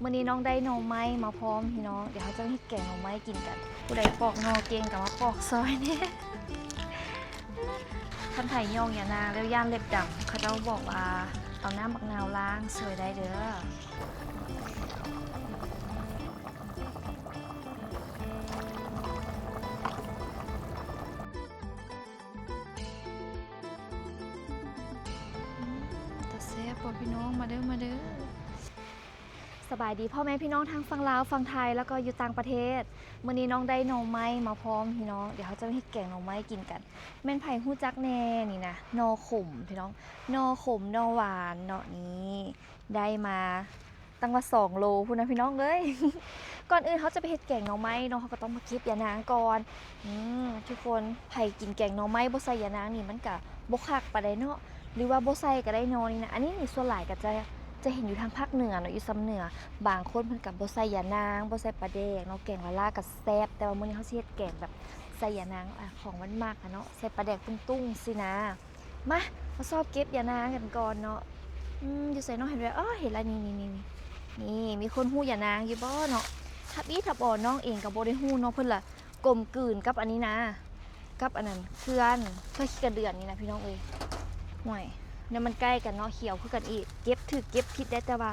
ມື້ນີ້ນ້ອງໄດ້ໜໍ່ໄມ້ມາພ້ອມພີ່ນ້ອງ, ດຽວເຮົາຈະເຮັດແກງໜໍ່ໄມ້ກິນກັນ. ຜູ້ໃດປອກໜໍ່ເກັ່ງກໍມາປອກຊ່ອຍແດ່. ຄັນໃຜຍ້ອງຢານາງແລ້ວຢ້ານເລັບດຳ, ເຂົາເຈົ້າບອກວ່າເອົານ້ຳບັກນາວລ້າງຊ່ອຍໄດ້ເດີ້. ອືມ ຕາແຊບບໍ່ພີ່ນ້ອງ, ມາເດີ້ ມາເດີ້. ສະບາຍດີພໍ່ແມ່ພີ່ນ້ອງທັງຝັ່ງລາວ, ຝັ່ງໄທ ແລ້ວກໍຢູ່ຕ່າງປະເທດ. ມື້ນີ້ນ້ອງໄດ້ໜໍ່ໄມ້ມາພ້ອມພີ່ນ້ອງ, ດຽວເຮົາຈະມາເຮັດແກງໜໍ່ໄມ້ກິນກັນ. ແມ່ນໃຜຮູ້ຈັກແດ່ນີ້ນະ, ໜໍ່ຂົມພີ່ນ້ອງ, ໜໍ່ຂົມ ໜໍ່ຫວານເນາະ. ນີ້ ໄດ້ມາຕັ້ງວ່າສອງໂລພຸ້ນນະພີ່ນ້ອງເອີຍ. ກ່ອນອື່ນເຮົາຈະໄປເຮັດແກງໜໍ່ໄມ້ເນາະ, ເຮົາກໍຕ້ອງມາເກັບຢານາງກ່ອນ. ອືມ ທຸກຄົນ ໃຜກິນແກງໜໍ່ໄມ້ບໍ່ໃສ່ຢານາງນີ້ ມັນກະບໍ່ຄັກປານໃດເນາະ, ຫຼືວ່າບໍ່ໃສ່ກໍໄດ້ເນາະ. ນີ້ນະ ອັນນີ້ນີ້ສ່ວນຫຼາຍກໍຈະ ຈະເຫັນຢູ່ທາງພາກເໜືອເນາະ, ຢູ່ຊຳເໜືອ ບາງຄົນເພິ່ນກໍບໍ່ໃສ່ຢານາງ ບໍ່ໃສ່ປາແດກເນາະ. ແກງລາວໆກໍແຊບ, ແຕ່ວ່າມື້ນີ້ເຮົາຊິເຮັດແກງແບບໃສ່ຢານາງ ອາ ຂອງຫວານມັກຫັ້ນເນາະ, ໃສ່ປາແດກຕຸ້ງໆຊີ້ນະ. ມາ ມາຊອບເກັບຢານາງກັນກ່ອນເນາະ. ອືມ ຢູ່ໃສເນາະ? ເຫັນແລ້ວ ອໍ ເຫັນລະ ນີ້ໆໆ ນີ້ ມີຄົນຮູ້ຢານາງຢູ່ບໍ່ເນາະ? ທັບອີ່ທັບອອ ນ້ອງເອງກໍບໍ່ໄດ້ຮູ້ເນາະ, ເພິ່ນລະກົມກືນກັບອັນນີ້ນະ ກັບອັນນັ້ນ ເຄືອ ເຄືອຂີ້ກະເດືອນນີ້ນະພີ່ນ້ອງເອີຍ. ໂອ້ຍ ແນວມັນໃກ້ກັນເນາະ, ຂຽວຄືກັນອີກ. ເກັບຖືກເກັບຜິດໄດ້, ແຕ່ວ່າ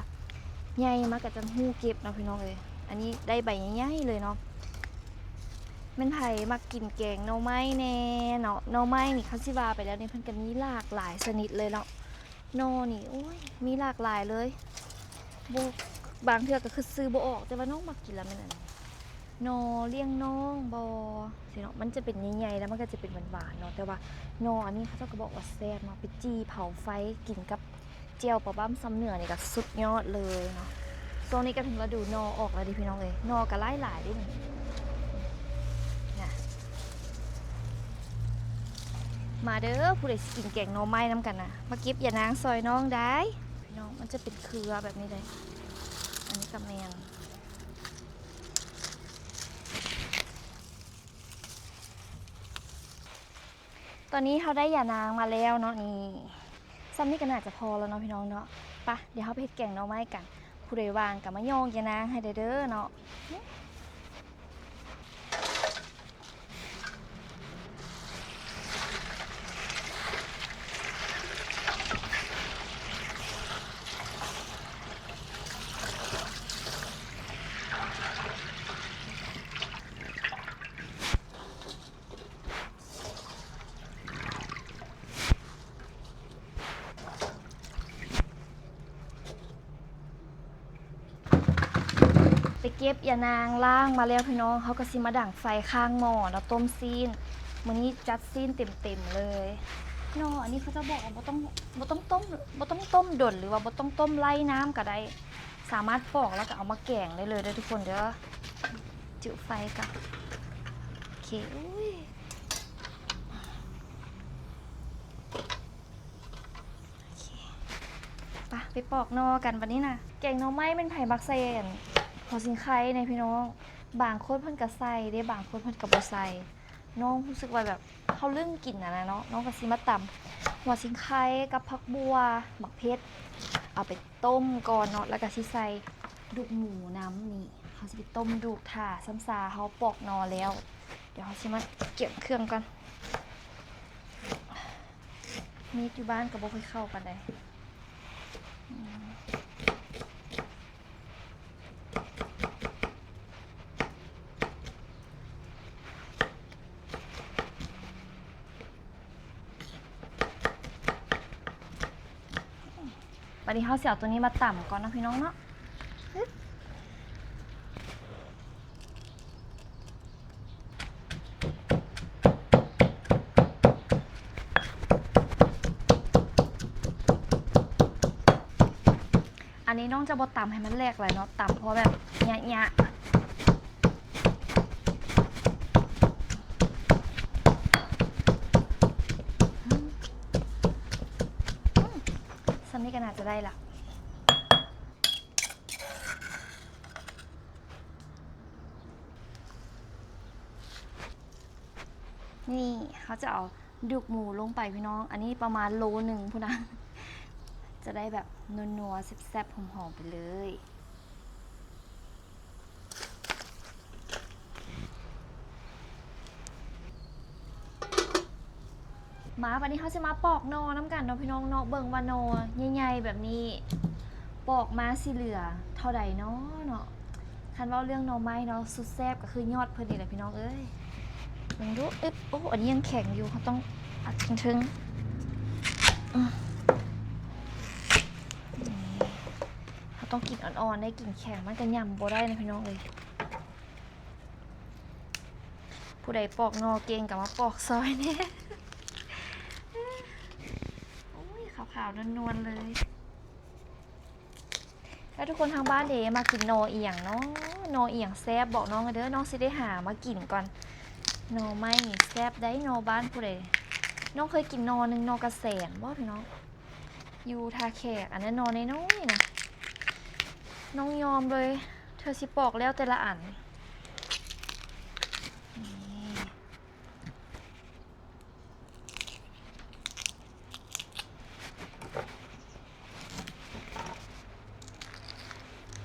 ໃຫຍ່ມາກໍຈັ່ງຮູ້ເກັບເນາະພີ່ນ້ອງເອີຍ. ອັນນີ້ໄດ້ໃບໃຫຍ່ໆເລີຍເນາະ. ແມ່ນໃຜມັກກິນແກງໜໍ່ໄມ້ແດ່ເນາະ? ໜໍ່ໄມ້ນີ້ ຄັນຊິວ່າໄປແລ້ວນີ້ ເພິ່ນກໍມີຫຼາກຫຼາຍຊະນິດເລີຍເນາະ. ໜໍ່ນີ້ ໂອ້ຍ ມີຫຼາກຫຼາຍເລີຍ. ບໍ່ ບາງເທື່ອກໍຄິດຊື່ບໍ່ອອກ, ແຕ່ວ່ານ້ອງມັກກິນລະແມ່ນອັນ ໜໍ່ລ້ຽງນ້ອງບໍ ຊີ້ເນາະ. ມັນຈະເປັນໃຫຍ່ໆ ແລ້ວມັນກໍຈະເປັນຫວານໆເນາະ, ແຕ່ວ່າໜໍ່ອັນນີ້ເຂົາເຈົ້າກໍບອກວ່າແຊບເນາະ, ໄປຈີ່ເຜົາໄຟກິນກັບ ແຈ່ວປາບ້າມຊຳເໜືອນີ້ກໍສຸດຍອດເລີຍເນາະ. ຊ່ວງນີ້ກໍເຖິງລະດູໜໍ່ອອກແລ້ວເດ້ພີ່ນ້ອງເອີຍ, ໜໍ່ກໍຫຼາຍໆເດ້ນີ້ນະ. ມາເດີ້ ຜູ້ໃດຊິກິນແກງໜໍ່ໄມ້ນຳກັນນະ ມາເກັບຢານາງຊ່ອຍນ້ອງໄດ້ພີ່ນ້ອງ. ມັນຈະເປັນເຄືອແບບນີ້ເດ້. ອັນນີ້ກໍແມ່ນ ຕອນນີ້ເຮົາໄດ້ຢານາງມາແລ້ວເນາະ. ນີ້ ຊ່ຳນີ້ກໍໜ້າຈະພໍແລ້ວເນາະພີ່ນ້ອງເນາະ. ປະ ດຽວເຮົາໄປເຮັດແກງໜໍ່ໄມ້ກັນ. ຜູ້ໃດວ່າງກໍມາຍ້ອງຢານາງໃຫ້ແດ່ເດີເນາະ. ໄປເກັບຢານາງລ້າງມາແລ້ວພີ່ນ້ອງ, ເຮົາກໍຊິມາດັງໄຟຂ້າງໝໍ້ເນາະ ຕົ້ມຊີ້ນ. ມື້ນີ້ຈັດຊີ້ນເຕັມໆເລີຍເນາະ. ອັນນີ້ເຂົາເຈົ້າບອກວ່າບໍ່ຕ້ອງ ບໍ່ຕ້ອງຕົ້ມ ບໍ່ຕ້ອງຕົ້ມດົນ ຫຼືວ່າບໍ່ຕ້ອງຕົ້ມໄລ່ນ້ຳກໍໄດ້, ສາມາດປອກແລ້ວກໍເອົາມາແກງໄດ້ເລີຍເດີທຸກຄົນເດີ. ຈຸໄຟກ່ອນ. ໂອເຄ ອຸ້ຍ ໂອເຄ ໄປ ໄປປອກໜໍ່ກັນບັດນີ້ນະ. ແກງໜໍ່ໄມ້ແມ່ນໃຜມັກໃສ່ອັນຫົວຊິງໄຄແດ່ພີ່ນ້ອງ? ບາງຄົນເພິ່ນກໍໃສ່ເດ້, ບາງຄົນເພິ່ນກໍບໍ່ໃສ່. ນ້ອງຮູ້ສຶກວ່າແບບເຮົາລຶ້ງກິນຫັ້ນນະເນາະ, ນ້ອງກໍຊິມາຕຳຫົວຊິງໄຄກັບຜັກບົ່ວ, ໝາກເຜັດ ເອົາໄປ ຕົ້ມກ່ອນເນາະ, ແລ້ວກໍຊິໃສ່ດູກໝູນຳ. ນີ້ ເຮົາຊິໄປຕົ້ມດູກຖ້າ ຊ້ຳຊາເຮົາປອກໜໍ່ແລ້ວ. ດຽວເຮົາຊິມາກຽມເຄື່ອງກ່ອນ. ມີດຢູ່ບ້ານກໍບໍ່ຄ່ອຍເຂົ້າປານໃດ. ອືມ. ບັດນີ້ເຮົາຊິເອົາຕົວນີ້ມາຕຳກ່ອນເນາະພີ່ນ້ອງເນາະ. ອັນນີ້ນ້ອງຈະບໍ່ຕຳໃຫ້ມັນແຫຼກຫຼາຍເນາະ, ຕຳພໍແບບຍະໆ. ອືມ ອືມ ສ່ຳນີ້ກໍໜ້າຈະໄດ້ລະ. ນີ້ ເຮົາຈະເອົາ ດູກໝູລົງໄປພີ່ນ້ອງ, ອັນນີ້ປະມານໂລໜຶ່ງພຸ້ນນະ, ຈະໄດ້ແບບນົວໆ ແຊບໆ ຫອມໆ ໄປເລີຍ. ມາ ບັດນີ້ເຮົາຊິມາປອກໜໍ່ນຳກັນເນາະພີ່ນ້ອງເນາະ ເບິ່ງວ່າໜໍ່ໃຫຍ່ໆແບບນີ້ ປອກມາຊິເຫຼືອເທົ່າໃດເນາະເນາະ. ຄັນເວົ້າເລື່ອງໜໍ່ໄມ້ເນາະ ສຸດແຊບກໍຄືຍອດເພິ່ນນີ້ແຫຼະພີ່ນ້ອງເອີຍ. ເບິ່ງດູ ອຶບ ໂອ້ ອັນນີ້ຍັງແຂງຢູ່ ເຮົາຕ້ອງອັດເທິງໆ ອື ນີ້ ເຮົາຕ້ອງກິນອ່ອນໆ ໄດ້ກິນແຂງມັນກໍຫຍ້ຳບໍ່ໄດ້ນະພີ່ນ້ອງເອີຍ. ຜູ້ໃດປອກໜໍ່ເກັ່ງກໍມາປອກຊ່ອຍແດ່. ໂອ້ຍ ຂາວໆ ນວນໆ ເລີຍ. ແລ້ວທຸກຄົນທາງບ້ານເດ ມັກກິນໜໍ່ອີ່ຫຍັງເນາະ? ໜໍ່ອີ່ຫຍັງແຊບ ບອກນ້ອງເດີ ນ້ອງຊິໄດ້ຫາມາກິນກ່ອນ. ໜໍ່ໄມ້ນີ້ແຊບໃດ໋ ໜໍ່ບ້ານຜູ້ໃດ. ນ້ອງເຄີຍກິນໜໍ່ໜຶ່ງ ໜໍ່ກະແສນບໍ່ພີ່ນ້ອງ? ຢູ່ທ່າແຂກ ອັນນັ້ນໜໍ່ນ້ອຍໆ ນະ ນ້ອງຍອມເລີຍ ເທື່ອຊິປອກແລ້ວແຕ່ລະອັນ. ນີ້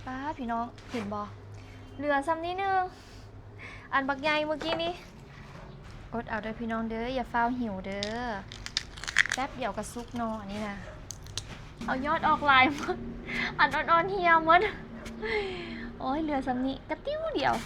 ປ້າ ພີ່ນ້ອງເຫັນບໍ່? ເຫຼືອຊ່ຳນີ້ໜຶ່ງ ອັນບັກໃຫຍ່ມື້ກີ້ນີ້. ອົດເອົາເດີພີ່ນ້ອງເດີ ຢ່າຟ້າວຫິວເດີ ແປັບດຽວກໍສຸກໜໍ່ອັນນີ້ນະ. ເອົາຍອດອອກຫຼາຍໝົດ ອັນອ່ອນໆ ເຫ່ຍໝົດ. ໂອ້ຍ ເຫຼືອຊ່ຳນີ້ກະຕິ້ວດຽວ.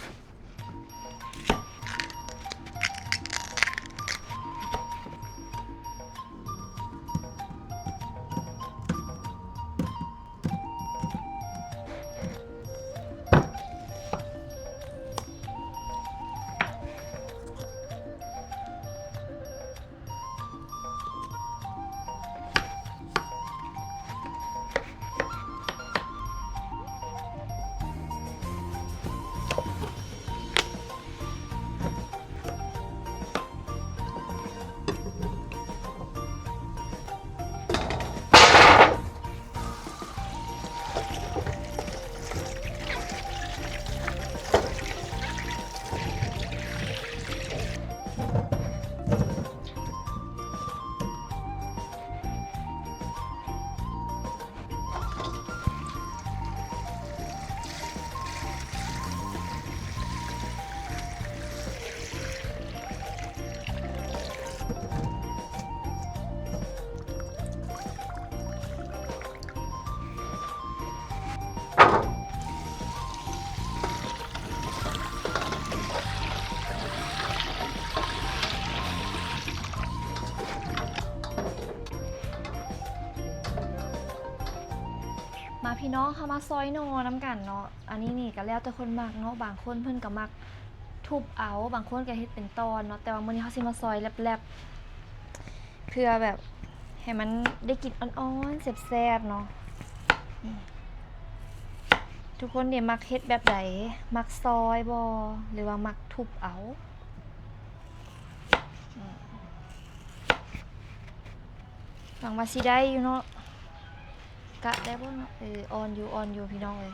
ມາພີ່ນ້ອງ ເຮົາມາຊອຍໜໍ່ນຳກັນເນາະ. ອັນນີ້ນີ້ກໍແລ້ວແຕ່ຄົນມັກເນາະ ບາງຄົນເພິ່ນກໍມັກທຸບເອົາ ບາງຄົນກໍເຮັດເປັນຕອນເນາະ ແຕ່ວ່າມື້ນີ້ເຮົາຊິມາຊອຍແລບໆ ເພື່ອແບບໃຫ້ມັນໄດ້ກິນອ່ອນໆ ແຊບໆ ເນາະ. ນີ້ ທຸກຄົນເດ ມັກເຮັດແບບໃດ? ມັກຊອຍບໍ່ ຫຼືວ່າມັກທຸບເອົາ? ອືມ ຫວັງວ່າຊິໄດ້ຢູ່ເນາະ ກະໄດ້ບໍ່ເນາະ? ເອີ ອ່ອນຢູ່ ອ່ອນຢູ່ພີ່ນ້ອງເອີຍ.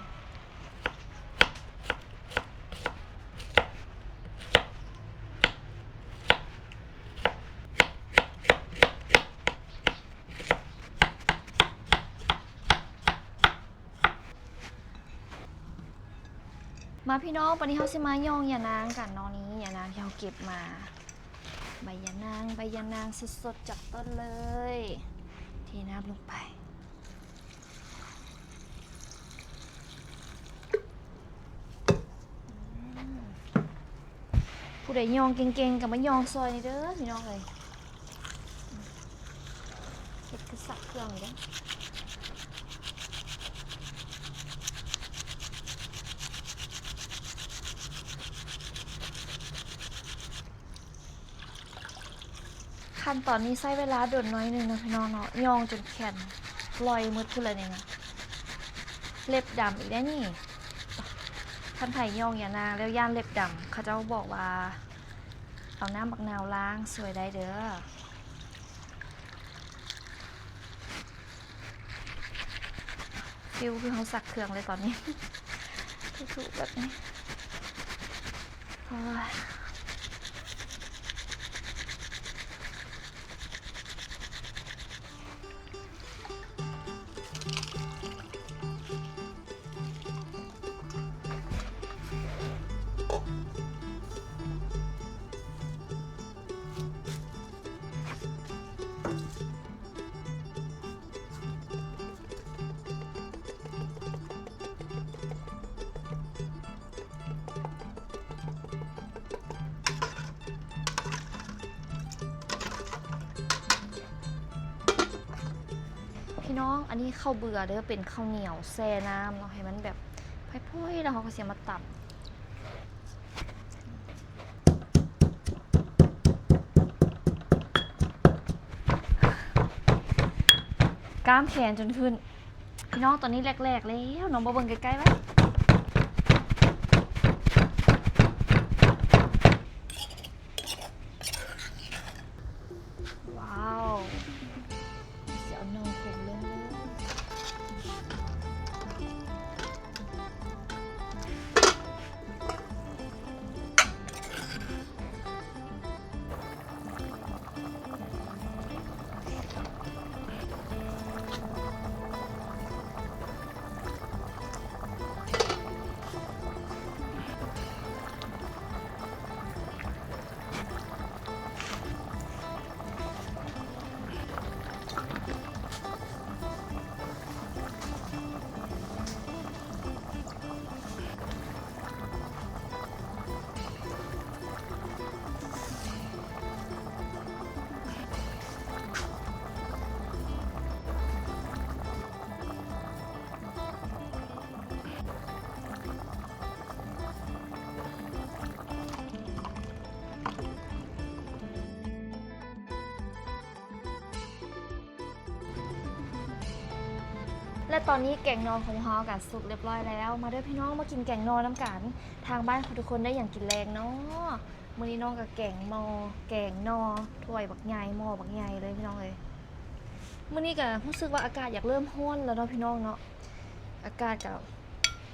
ມາພີ່ນ້ອງ ວັນນີ້ເຮົາຊິມາຍ້ອງຢານາງກັນເນາະ. ນີ້ຢານາງທີ່ເຮົາເກັບມາ ໃບຢານາງ ໃບຢານາງສົດໆ ຈາກຕົ້ນເລີຍ ເທນ້ຳລົງໄປ. ອືມ ຜູ້ໃດຍ້ອງເກັ່ງໆ ກໍມາຍ້ອງຊ່ອຍນີ້ເດີພີ່ນ້ອງເອີຍ. ເຮັດຄືສັບເຄື່ອງນີ້ເດ້. ຂັ້ນຕອນນີ້ໃຊ້ເວລາດົນໜ້ອຍໜຶ່ງເນາະພີ່ນ້ອງເນາະ ຍ້ອງຈົນແຂນລອຍໝົດພຸ້ນລະນີ້ນະ. ເລັບດຳອີກແລ້ວນີ້. ຄັນໃຜຍ້ອງຢານາງແລ້ວຢ້ານເລັບດຳ ເຂົາເຈົ້າບອກວ່າເອົານ້ຳບັກນາວລ້າງຊ່ວຍໄດ້ເດີ. ຟີລຄືເຮົາຊັກເຄື່ອງເລີຍຕອນນີ້ ທຸໆ ແບບນີ້. ໂອ້ຍ ມ ນ້ອງ ອັນນີ້ເຂົ້າເບືອເດີ້ ເປັນເຂົ້າໜຽວແຊ່ນ້ຳເນາະ ໃຫ້ມັນແບບພອຍໆ ແລ້ວເຮົາກໍຊິເອົາມາຕຳ. ກ້າມແຂນຈົນຂຶ້ນ ພີ່ນ້ອງ. ຕອນນີ້ແຫຼກໆ ແລ້ວ ນ້ອງມາເບິ່ງໃກ້ໆ ໄວ້. ວ້າວ ຊິເອົາໜໍ່ລົງເລີຍ. ແລະຕອນນີ້ແກງໜໍ່ຂອງເຮົາກໍສຸກຮຽບຮ້ອຍແລ້ວ. ມາເດີ້ພີ່ນ້ອງ ມາກິນແກງໜໍ່ນຳກັນ. ທາງບ້ານຂອງທຸກຄົນໄດ້ຫຍັງກິນແລງເນາະ? ມື້ນີ້ນ້ອງກໍແກງໜໍ່ ແກງໜໍ່ ຖ້ວຍບັກໃຫຍ່ ໝໍ້ບັກໃຫຍ່ເລີຍພີ່ນ້ອງເອີຍ. ມື້ນີ້ກໍຮູ້ສຶກວ່າອາກາດຢາກເລີ່ມຮ້ອນແລ້ວເນາະພີ່ນ້ອງເນາະ. ອາກາດກໍ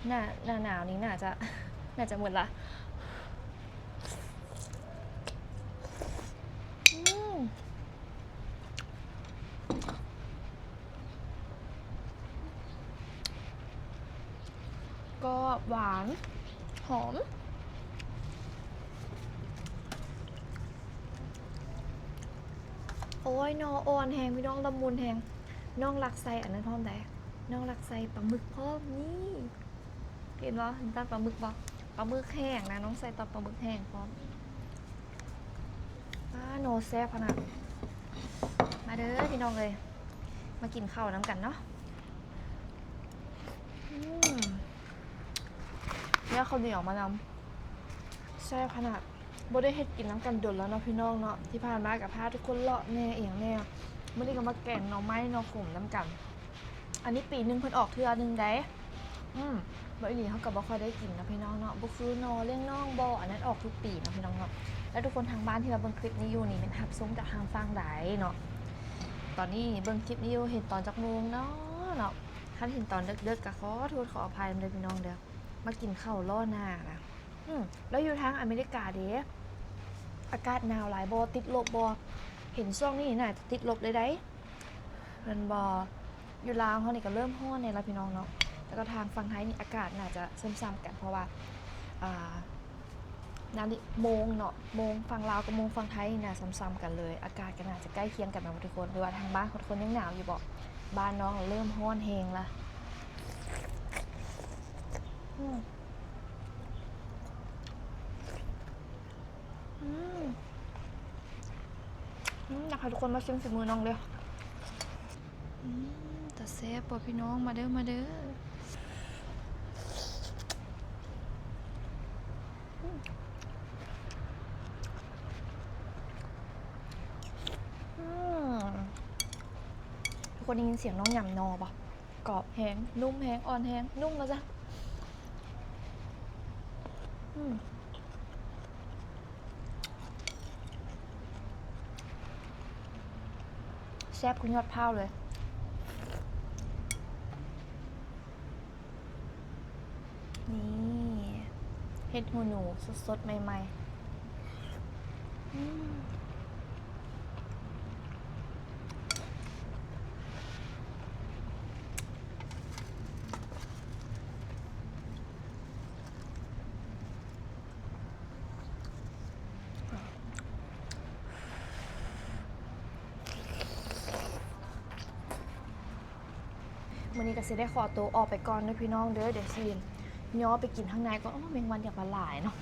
ໜ້າ ໜ້າໜາວນີ້ໜ້າຈະ ໜ້າຈະໝົດລະ. ອືມ ກອບ ຫວານ ຫອມ. ໂອ້ຍ ໜໍ່ອ່ອນແຮງພີ່ນ້ອງ ລະມຸນແຮງ. ນ້ອງລັກໃສ່ອັນນັ້ນພ້ອມໃດ໋ ນ້ອງລັກໃສ່ປາໝຶກພ້ອມ. ນີ້ ເຫັນບໍ່? ເຫັນຕອນປາໝຶກບໍ່? ປາໝຶກແຫ້ງນະ ນ້ອງໃສ່ຕອນປາໝຶກແຫ້ງພ້ອມ. ອ້າ ໜໍ່ແຊບຂະໜາດ. ມາເດີ້ພີ່ນ້ອງເອີຍ ມາກິນເຂົ້ານຳກັນເນາະ. ອືມ ແລ້ວເຂົ້າໜຽວມານຳ ແຊບຂະໜາດ. ບໍ່ໄດ້ເຮັດກິນນຳກັນດົນແລ້ວເນາະພີ່ນ້ອງເນາະ. ທີ່ຜ່ານມາກໍພາທຸກຄົນເລາະແດ່ ອີ່ຫຍັງແດ່. ມື້ນີ້ກໍມາແກງໜໍ່ໄມ້ໜໍ່ຂົມນຳກັນ. ອັນນີ້ປີໜຶ່ງເພິ່ນອອກເທື່ອໜຶ່ງໃດ໋. ອືມ ບໍ່ອີ່ຫຼີເຮົາກໍບໍ່ຄ່ອຍໄດ້ກິນເນາະພີ່ນ້ອງເນາະ. ບໍ່ຄືໜໍ່ລ້ຽງນ້ອງບໍ່ ອັນນັ້ນອອກທຸກປີເນາະພີ່ນ້ອງເນາະ. ແລ້ວທຸກຄົນທາງບ້ານທີ່ວ່າເບິ່ງຄລິບນີ້ຢູ່ນີ້ ແມ່ນຮັບຊົມຈາກທາງຝັ່ງໃດເນາະ? ຕອນນີ້ເບິ່ງຄລິບນີ້ຢູ່ ເຫັນຕອນຈັກໂມງເນາະ ເນາະ? ຄັນເຫັນຕອນເດິກໆ ກໍຂໍໂທດຂໍອະໄພນຳເດີ້ພີ່ນ້ອງເດີ້. ມາກິນເຂົ້າລໍ້ໜ້ານະ. ອືມ ແລ້ວຢູ່ທາງອາເມລິກາເດ ອາກາດໜາວຫຼາຍບໍ່? ຕິດລົບບໍ່? ເຫັນຊ່ວງນີ້ໜ້າຈະຕິດລົບເລີຍໃດ໋ ແມ່ນບໍ່? ຢູ່ລາວເຮົານີ້ກໍເລີ່ມຮ້ອນແດ່ລະພີ່ນ້ອງເນາະ. ແລ້ວກໍທາງຝັ່ງໄທນີ້ອາກາດໜ້າຈະຊ່ຳໆກັນ ເພາະວ່າ ອ່າ ນາລິ ໂມງເນາະ ໂມງຝັ່ງລາວກັບໂມງຝັ່ງໄທນີ້ໜ້າຊ່ຳໆກັນເລີຍ. ອາກາດກໍໜ້າຈະໃກ້ຄຽງກັນແມ່ນບໍ່ທຸກຄົນ? ຫຼືວ່າທາງບ້ານຂອງທຸກຄົນຍັງໜາວຢູ່ບໍ່? ບ້ານນ້ອງເລີ່ມຮ້ອນແຮງລະ. ອືມ ອືມ ອືມ ຢາກໃຫ້ທຸກຄົນມາຊິມຝີມືນ້ອງເດີ້. ອືມ ຕາແຊບບໍ່ພີ່ນ້ອງ? ມາເດີ້ ມາເດີ້. ອືມ ອືມ ທຸກຄົນໄດ້ຍິນສຽງນ້ອງຫຍ້ຳໜໍ່ບໍ່? ກອບແຮງ ນຸ້ມແຮງ ອ່ອນແຮງ ນຸ້ມວ່າຊັ້ນ. ອືມ ແຊບຄືຍອດພ້າວເລີຍ. ນີ້ ເຫັດຫູໜູສົດໆ ໃໝ່ໆ. ອືມ ມື້ນີ້ກໍຊິໄດ້ຂໍໂຕອອກໄປກ່ອນເດີ້ພີ່ນ້ອງເດີ້. ດຽວຊິຍໍ້ໄປກິນທາງໃນກ່ອນ. ໂອ້ ແມງວັນຢາກວ່າຫຼາຍເນາ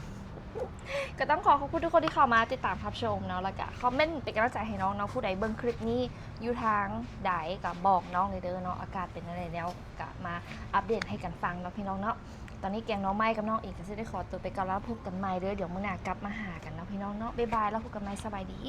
ະ. ກໍຕ້ອງຂໍຂອບຄຸນທຸກຄົນທີ່ເຂົ້າມາຕິດຕາມຮັບຊົມເນາະ ແລ້ວກໍຄອມເມັນເປັນກຳລັງໃຈໃຫ້ນ້ອງເນາະ. ຜູ້ໃດເບິ່ງຄລິບນີ້ຢູ່ທາງໃດກໍບອກນ້ອງແດ່ເດີເນາະ ອາກາດເປັນແນວໃດແລ້ວກໍມາອັບເດດໃຫ້ກັນຟັງເນາະພີ່ນ້ອງເນາະ. ຕອນນີ້ແກງໜໍ່ໄມ້ກັບນ້ອງເອງກໍຊິໄດ້ຂໍຕົວໄປກ່ອນ ແລ້ວພົບກັນໃໝ່ເດີ. ດຽວມື້ໜ້າກັບມາຫາກັນເນາະພີ່ນ້ອງເນາະ. ບາຍບາຍ ແລ້ວພົບກັນໃໝ່. ສະບາຍດີ.